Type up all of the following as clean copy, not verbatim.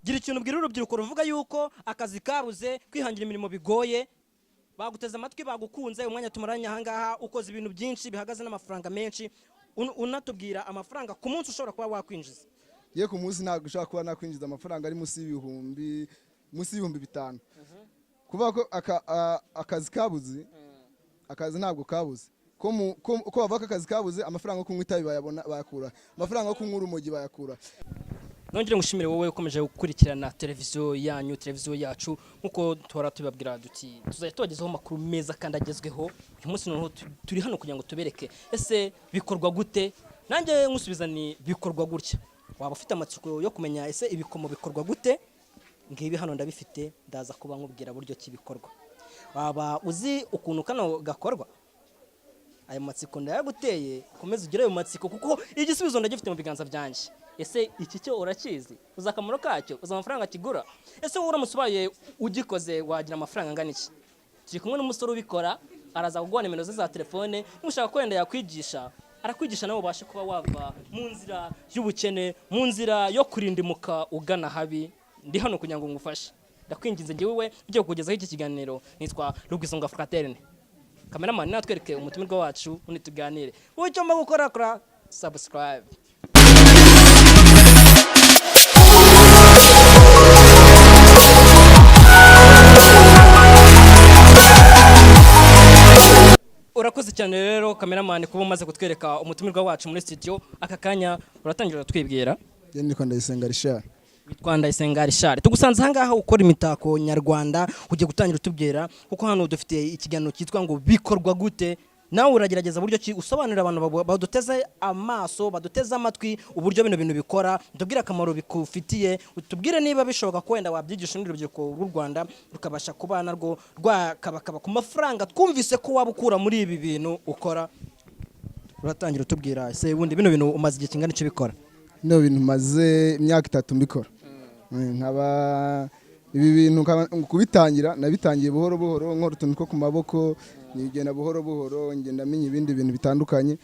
Gira ikintu ubwira urubyiruko ruvuga yuko akazi kabuze, kwihangira imirimo bigoye. Baguteze amatwi, bagukunze. Umwanya tumaranye ahangaha, ukoze ibintu byinshi bihagaze n'amafaranga menshi. Unatubwira amafaranga ku munsi ushobora kuba wakwinjiza. Ye, ku munsi ntabwo ushobora kuba nakwinjiza amafaranga ari munsi y'ibihumbi 5, kuvuga ko akazi kabuze. Akazi ntabwo kabuze. Ko bavuga ko akazi kabuze, amafaranga yo kunywa itabi bayabona bayakura, amafaranga yo kunywa urumogi bayakura? Nongere ngushimire wowe ukomeje gukurikirana televiziyo yanyu, televiziyo yacu. Nk'uko tuhora tubabwira duti tuzajya tubagezaho amakuru meza kandi agezweho. Uyu munsi noneho turi hano kugira ngo tubereke ese bikorwa gute. Nanjye nkusubiza ni bikorwa gutya. Waba ufite amatsiko yo kumenya ese ibikomo bikorwa gute? Ngibi hano ndabifite, ndaza kuba nkubwira buryo ki bikorwa. Waba uzi ukuntu kano gakorwa? Ayo matsiko ndayaguteye, ukomeze ugire ayo matsiko kuko igisubizo ndagifite mu biganza byanjye. Ese iki cyo urakizi? Uzi akamaro kacyo? Uzi amafaranga kigura? Ese wowe uramutse ubaye ugikoze wagira amafaranga angana iki? Turi kumwe n'umusore ubikora, araza kuguha nimero ze za telefone. Nushaka ko wenda yakwigisha, arakwigisha, nawe ubashe kuba wava mu nzira y'ubukene, mu nzira yo kurindimuka ugana habi. Ndi hano kugira ngo ngufashe. Ndakwinginze, njyewe ugiye kukugezaho iki kiganiro nitwa Rugwizonga Fraterne. Cameraman natwereke umutumirwa wacu, ubundi tuganire. Wowe icyo mba gukora, kora subscribe. Urakoze cyane rero, cameraman, kuba umaze kutwereka umutumirwa wacu muri studio. Aka kanya uratangira uratwibwira. Njye nitwa Ndayisenga Richard. Witwa Ndayisenga Richard. Tugusanze ahangaha ukora imitako nyarwanda. Ugiye gutangira utubwira, kuko hano dufite ikiganiro cyitwa ngo "Bikorwa gute?" Nawe uragerageza buryo ki usobanurira abantu baduteze amaso, baduteze amatwi, uburyo bino bintu bikora. Utubwire akamaro bikufitiye, utubwire niba bishoboka ko wenda wabyigisha urundi rubyiruko rw'u Rwanda rukabasha kuba narwo rwakabakaba ku mafaranga twumvise ko waba ukura muri ibi bintu ukora. Uratangira utubwira, ese ubundi bino bintu umaze igihe kingana iki ubikora? Bino bintu maze imyaka 3 mbikora. Nkaba ibi bintu kubitangira nabitangiye buhoro buhoro, nkora utuntu two ku maboko, nigenda buhoro buhoro ngenda menya ibindi bintu bitandukanye,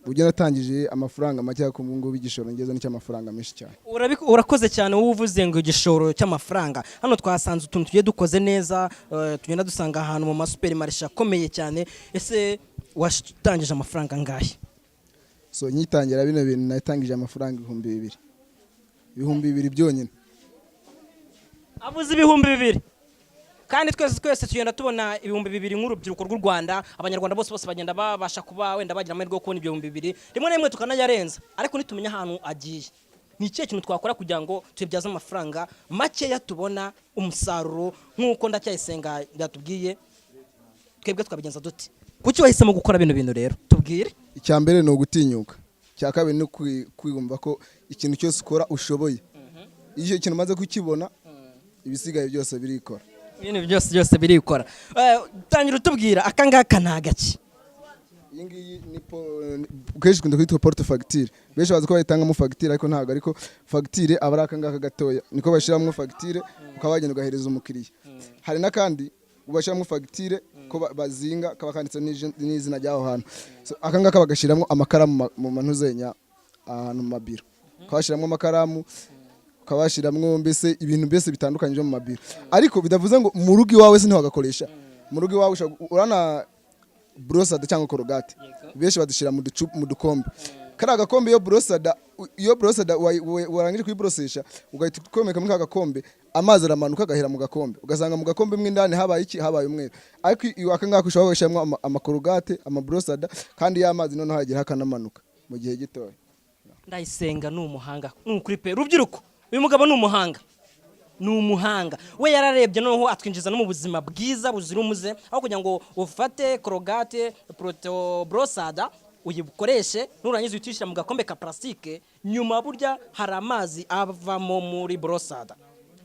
uburyo natangije amafaranga make, ariko ubu ngubu igishoro ngeze ni cy'amafaranga menshi cyane. Urakoze cyane. Wowe uvuze ngo igishoro cy'amafaranga, hano twasanze utuntu tugiye dukoze neza, tugenda dusanga ahantu mu masupermarishe akomeye cyane. Ese watangije amafaranga angahe? So nyitangira bino bintu natangije amafaranga 2000, 2000 byonyine. Abuze 2000, kandi twese twese tugenda tubona 2000 nk'urubyiruko rw'u Rwanda. Abanyarwanda bose bose bagenda babasha kuba wenda bagira amahirwe yo kubona ibyo 2000, rimwe na rimwe tukanayarenza, ariko nitumenya ahantu agiye. Ni ikihe kintu twakora kugira ngo tubyaze amafaranga makeya tubona umusaruro, nk'uko Ndacyayisenga yatubwiye? Twebwe twabigenza dute? Kuki wahisemo gukora bino bintu rero? Tubwire. Icya mbere ni ugutinyuka, icya kabiri ni kwiyumva ko ikintu cyose ukora ushoboye. Iyo icyo kintu umaze kukibona, ibisigaye byose birikora. Ibintu byose byose birikora. Tangira utubwira, aka ngaka ni agaki? Iyi ngiyi ni kenshi ikunda kwitwa porte facture. Benshi bazi ko bayitangamo fagitire, ariko ntabwo. Ariko fagitire aba ari aka ngaka gatoya, niko bashyiramo fagitire, ukaba wagenda ugahereza umukiriya. Hari n'akandi bashyiramo fagitire ko bazinga, kaba kanditseho n'izina ry'aho hantu. So, aka ngaka bagashyiramo amakaramu mu manuzenya ahantu mu mabiro, ukabashyiramo amakaramu, ukaba washyiramo mbese ibintu mbese bitandukanye byo mu mabiro. Ariko bidavuze ngo mu rugo iwawe ntiwagakoresha. Mu rugo iwawe urana borosada cyangwa Colgate, benshi badushyira mu dukombe. Kariya gakombe, iyo borosada warangije kuyiborosesha, ugahita ukomeka muri ka gakombe, amazi aramanuka agahera mu gakombe, ugasanga mu gakombe mo indani habaye iki? Habaye umweru. Ariko iyo aka ngaka ushobora gushyiramo amakorogate, amaborosada, kandi ya mazi noneho hagera akanamanuka mu gihe gitoya. Ndayisenga ni umuhanga, ni ukuri pe. Rubyiruko, uyu mugabo ni umuhanga, ni umuhanga. We yararebye noneho atwinjiza no mu buzima bwiza buzira umuze. Aho kugira ngo ufate Colgate proto brosada uyikoreshe, nurangiza uhite uyishyira mu gakombe ka plastique, nyuma burya hari amazi avamo muri brosada.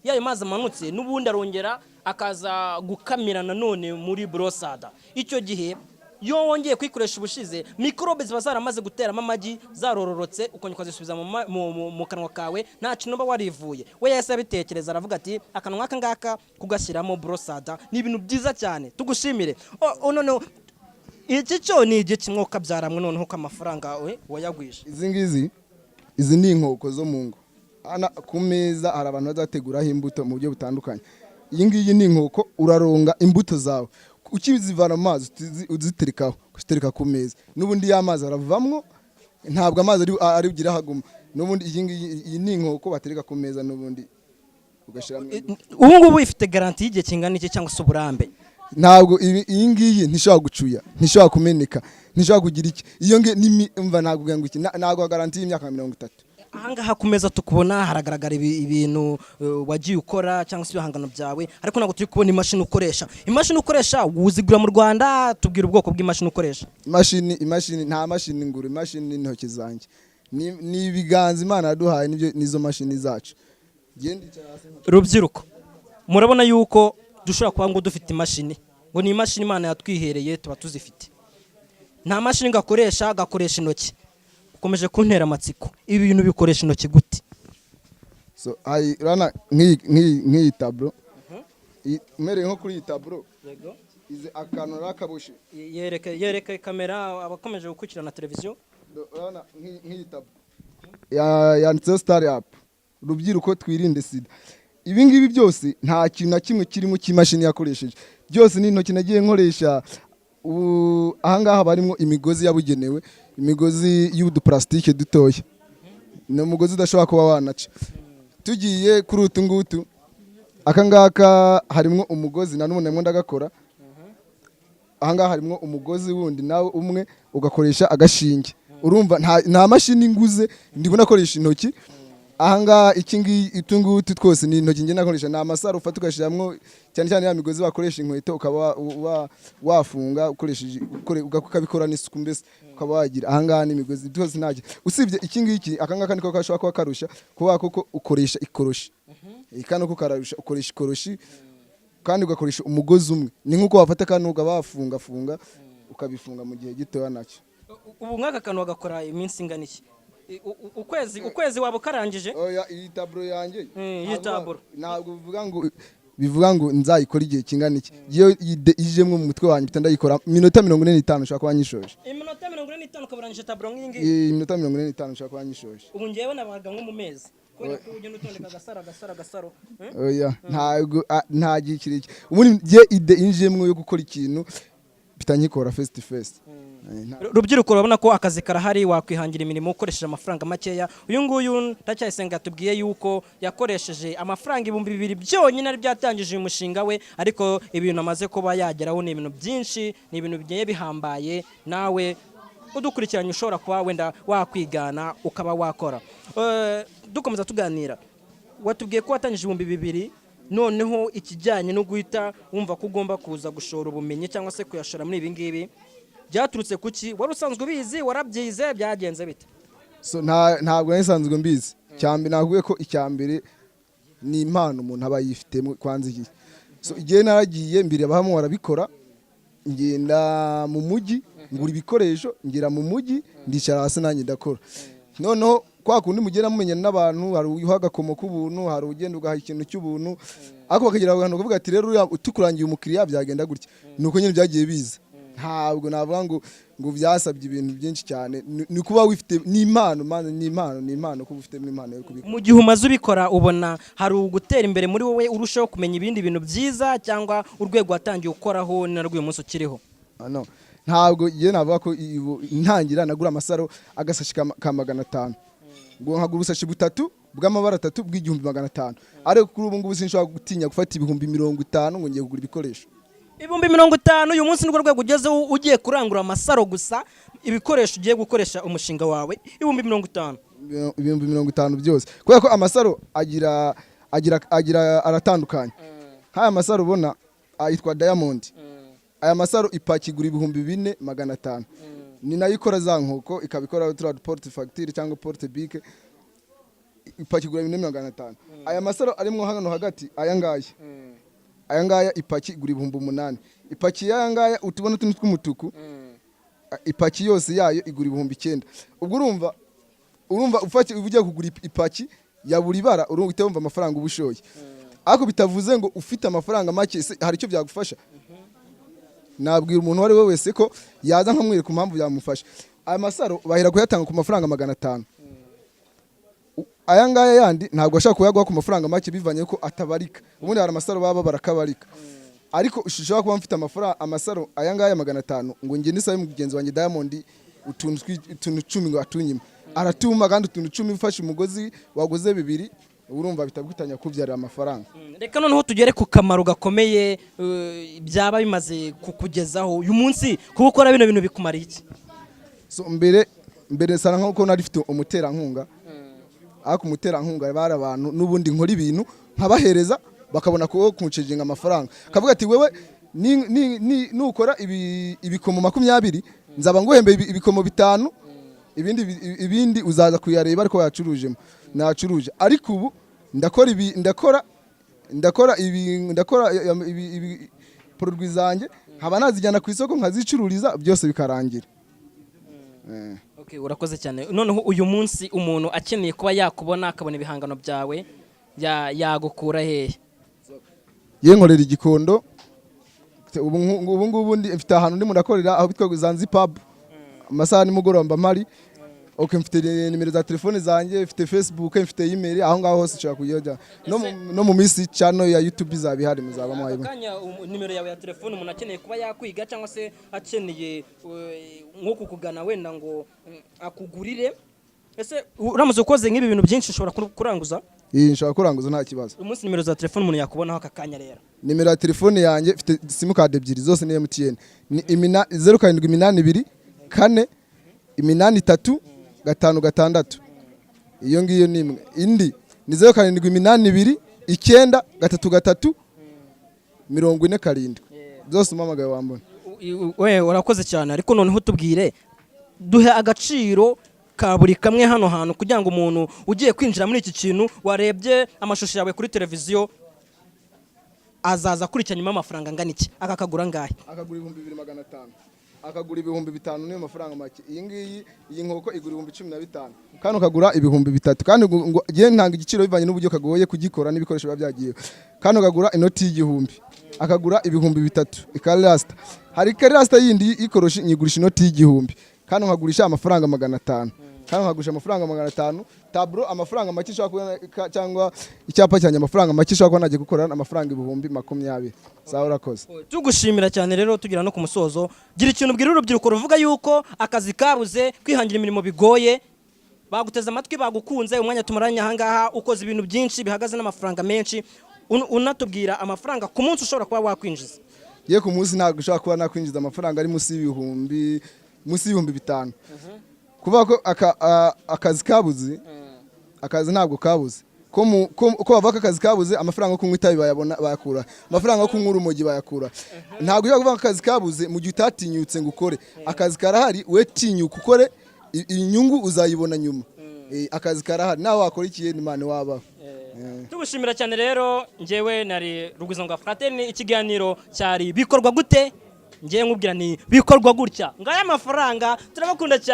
Iyo ayo mazi amanutse, n'ubundi arongera akaza gukamira nanone muri brosada. Icyo gihe iyo wongeye kuyikoresha ubushize, mikorobe ziba zaramaze guteramo amagi, zarororotse, ukongera ukazisubiza mu kanwa kawe, nta kintu uba warivuye. We yahise abitekereza, aravuga ati akanwa aka ngaka kugashyiramo brosada ni ibintu byiza cyane. Tugushimire. Oh, noneho iki cyo ni igiki mwuka byaramwe, noneho ko amafaranga we wayagwije? Izi ngizi, izi ni inkoko zo mu ngo. Hano ku meza hari abantu bazateguraho imbuto mu buryo butandukanye. Iyi ngiyi ni inkoko, uraronga imbuto zawe ukizivana mu mazi, uziterekaho, uzitereka ku meza. N'ubundi ya mazi aravamwo, ntabwo amazi ari bugire aho aguma. N'ubundi iyi ngiyi, iyi ni inkoko batereka ku meza, n'ubundi ugashyiramo imbuto. Ubu ngubu ifite garantie y'igihe kingana iki cyangwa se uburambe? Ntabwo iyi ngiyi ntishobora gucuya, ntishobora kumeneka, ntishobora kugira iki. Iyo ngiyi mva ntabwo ngo iki, ntabwo garantie y'imyaka 30. Ahangaha ku meza tukubona haragaragara ibintu wagiye ukora cyangwa se ibihangano byawe, ariko ntabwo turi kubona imashini ukoresha. Imashini ukoresha uzigura mu Rwanda? Tubwira ubwoko bw'imashini ukoresha. Imashini, nta mashini ngura. Imashini ni intoki zanjye, ni ibiganza Imana yaduhaye, nibyo nizo mashini zacu. Ngiye ndicara hasi Rubyiruko, murabona yuko dushobora kuba ngo dufite imashini, ngo ni imashini Imana yatwihereye, tuba tuzifite. Nta mashini gakoresha, gakoresha intoki. Ukomeje kuntera amatsiko, ibi bintu bikoresha intoki gute? So urabona nk'iyi tableau, umereye nko kuri iyi tableau, izi akantu rakaboshye. Yereke kamera abakomeje gukurikirana televiziyo. Urabona nk'iyi tableau yanditseho "Start up, rubyiruko twirinde sida". Ibi ngibi byose nta kintu na kimwe kirimo cy'imashini yakoresheje, byose ni intoki nagiye nkoresha. Ubu ahangaha barimo imigozi yabugenewe, imigozi y'uduparasitike dutoya, ni umugozi udashobora kuba wanaca. Tugiye kuri utu ngutu, aka ngaka harimo umugozi na none ndagakora. Ahangaha harimo umugozi wundi nawe umwe, ugakoresha agashinge. Urumva nta mashini nguze, ndibona akoresha intoki. Ahangaha iki ngiyi, utu ngutu twose ni intoki ngenda nakoresha. Ni amasaro ufata ugashyiramo, cyane cyane ya migozi bakoresha inkweto, ukaba wafunga ukoresheje ukabikora n'isuku, mbese ukaba wagira. Ahangaha ni imigozi byose, ntacyo usibye iki ngiki. Aka ngaka niko gashobora kuba karusha kuba koko ukoresha ikoroshi. Kano ko kararusha, ukoresha ikoroshi kandi ugakoresha umugozi umwe. Ni nk'uko wafata kano ukaba wafungafunga, ukabifunga mu gihe gitoya nacyo. Ubu nk'aka kantu wagakora iminsi ingana iki? Ukwezi waba ukarangije? Oya, iyi tableau yanjye Iyi tableau. Ntabwo bivuga ngo nzayikora igihe kingana iki. Iyo idée ijemwo mu mutwe wanjye, mpita ndayikora. Minota 45 nshobora kuba nyishoje. Iminota 45 ukaba urangije tableau nk'iyi ngiyi? Iyi minota 45 nshobora kuba nyishoje. Ubu ngewe nabaga nko mu mezi, kubera ko ugenda utondeka agasaro, agasaro, agasaro. Oya, ntabwo nta gihe kirekire. Ubundi njye idée injemwo yo gukora ikintu, mpita nyikora face to face. Rubyiruko, urabona ko akazi karahari, wakwihangira imirimo ukoresheje amafaranga makeya. Uyu nguyu Ndacyayisenga yatubwiye yuko yakoresheje amafaranga 2000 byonyine ari byatangije uyu mushinga we, ariko ibintu amaze kuba yageraho ni ibintu byinshi, ni ibintu bigiye bihambaye. Nawe udukurikiranye ushobora kuba wenda wakwigana ukaba wakora. Dukomeza tuganira, watubwiye ko watangije 2000, noneho ikijyanye no guhita wumva ko ugomba kuza gushora ubumenyi cyangwa se kuyashora muri ibi ngibi byaturutse kuki? Wari usanzwe ubizi? Warabyize? Byagenze bite? So ntabwo nari nsanzwe mbizi. Icyambere nakubwiye ko icyambere ni impano umuntu aba yifitemo kwanza. Igihe, so igihe naragiye mbere abahamo barabikora, ngenda mu mujyi ngura ibikoresho, ngera mu mujyi ndicara hasi nanjye ndakora. Noneho kwa kundi mugenda mumenyana n'abantu, hari uha agakomo k'ubuntu, hari ugenda ugaha ikintu cy'ubuntu, ariko bakagera ahantu bakavuga ati: "Rero uriya utukurangiye umukiriya byagenda gutya." Ni uko nyine byagiye biza. Ntabwo navuga ngo byasabye ibintu byinshi cyane. Ni kuba wifite, ni impano man, ni impano, ni impano kuba ufitemo impano yo kubikora. Mu gihe umaze ubikora, ubona hari ugutera imbere muri wowe, urushaho kumenya ibindi bintu byiza, cyangwa urwego watangiye ukoraho ni narwo uyu munsi ukiriho? Ah, no, ntabwo igihe navuga ko ntangira nagura amasaro agasashi ka 500, ngo nkagura ubusashi butatu bw'amabara atatu bw'1500, ariko kuri ubu ngubu sinshobora gutinya gufata 50,000 ngo ngiye kugura ibikoresho. 50,000 uyu munsi nirwo rwego ugezeho, ugiye kurangura amasaro gusa, ibikoresho ugiye gukoresha umushinga wawe, 50,000? 50,000 byose, kubera ko amasaro agira aratandukanye. Nk'aya masaro ubona ayitwa Diamond. Aya masaro ipaki igura 4,500. Ni nayo ikora za nkoko, ikaba ikora turiya porte facture cyangwa porte bic. Ipaki igura 4,500. Aya masaro arimo hano hagati, aya ngaya ipaki igura 8,000. Ipaki y'aya ngaya utubona utuntu tw'umutuku, ipaki yose yayo igura 9,000. Ubwo urumva ufati ugiye kugura ipaki ya buri bara, urumva uhita wumva amafaranga uba ushoye. Ariko bitavuze ngo ufite amafaranga make se hari icyo byagufasha. Nabwira umuntu uwo ari we wese ko yaza nkamwereka impamvu byamufasha. Aya masaro bahera kuyatanga ku mafaranga 500. Aya ngaya yandi ntabwo ashaka kuyaguha ku mafaranga make, bivanye ko atabarika. Ubundi hari amasaro baba barakabarika, ariko ushobora kuba mfite amafaranga, amasaro aya ngaya 500, ngo ngende isabe mugenzi wanjye Diamond utuntu 10 ngo atunyime, aratuma. Kandi utuntu 10, ufashe umugozi waguze bibiri, urumva bitagutanya kubyarira amafaranga. Reka noneho tugere ku kamaro gakomeye byaba bimaze kukugezaho uyu munsi. Kuba ukora bino bintu bikumara iki? So mbere mbere sana nkuko nari mfite umuterankunga, ariko umuterankunga bari abantu n'ubundi nkora ibintu nkabahereza, bakabona ko kunceginga amafaranga, kavuga ati: "Wewe nukora ibikomo 20, nzaba nguhembe ibikomo bitanu, ibindi uzaza kuyareba ariko wayacurujemo." Nacuruje, ariko ubu ndakora ibi, ndakora ibi produit zanjye, nkaba nazijyana ku isoko nkazicururiza, byose bikarangira. Okay, urakoze cyane. Noneho uyu munsi umuntu akeneye kuba yakubona, akabona ibihangano byawe, yagukura hehe? Ye, nkorera igikondo. Ubu ngubu mfite ahantu ndimo ndakorera, aho bitwa Zanzi Pub, amasaha nimugoroba mba mpari. Okay, mfite nimero za telefone zanjye, mfite Facebook, mfite email, aho ngaho hose ushobora kujya. No mu minsi channel ya YouTube izaba ihari, muzaba Aka mwayibona. kanya nimero yawe ya telefone, umuntu akeneye kuba yakwiga cyangwa se akeneye nko kukugana wenda ngo akugurire, ese uramutse ukoze nk'ibi bintu byinshi ushobora kuranguza? Iyi nshobora kuranguza, nta kibazo. Uyu munsi nimero za telefone umuntu yakubonaho aka kanya rero? Nimero ya telefone yanjye, mfite simukadi ebyiri, zose ni MTN, ni 0782 483 56. Iyo ngiyo ni imwe. Indi ni 0782 933 47. Zose umpamagaye wambona. We, urakoze cyane. Ariko noneho tubwire, duhe agaciro ka buri kamwe hano hantu, kugira ngo umuntu ugiye kwinjira muri iki kintu, warebye amashusho yawe kuri televiziyo, azaza akurikira nyuma y'amafaranga angana iki? Aka kagura angahe? Akagura 2500, akagura 5000, niyo mafaranga make. Iyi ngiyi, iyi nkoko igura 15,000, kandi ukagura 3000. Kandi ngo ngiye ntanga igiciro bivanye n'uburyo kagoye kugikora n'ibikoresho biba byagiye. Kandi ukagura inoti y'igihumbi, akagura 3000. Ikarasita, hari ikarasita yindi y'ikoroshi, nyigurisha inoti y'igihumbi. Kandi nkagurisha amafaranga 500. Kandi nkagurisha amafaranga 500. Taburo, amafaranga make ushobora kubona cyangwa icyapa cyanjye, amafaranga make ushobora kuba nagiye gukora, amafaranga 20,000. Sawa, urakoze. Tugushimira cyane rero. Tugera no ku musozo, gira ikintu ubwira urubyiruko ruvuga yuko akazi kabuze, kwihangira imirimo bigoye. Baguteze amatwi, bagukunze. Umwanya tumaranye ahangaha, ukoze ibintu byinshi bihagaze n'amafaranga menshi. Unatubwira amafaranga ku munsi ushobora kuba wakwinjiza. Ye, ku munsi ntabwo ushobora kuba nakwinjiza amafaranga ari munsi y'ibihumbi 5. Kuvuga ko akazi kabuze, akazi ntabwo kabuze. Ko bavuga ko akazi kabuze, amafaranga yo kunywa itabi bayabona bayakura, amafaranga yo kunywa urumogi bayakura? Ntabwo ushobora kuvuga ko akazi kabuze mu gihe utatinyutse ngo ukore. Akazi karahari, we tinyuka ukore, inyungu uzayibona nyuma. Akazi karahari, nawe wakora ikihe, Imana wabaho. Tugushimira cyane rero. Njyewe nari Rugwizangoga Fraterne, ikiganiro cyari "Bikorwa gute?" Ngewe nkubwira ni bikorwa gutya. Ngaya amafaranga, turabakunda cyane.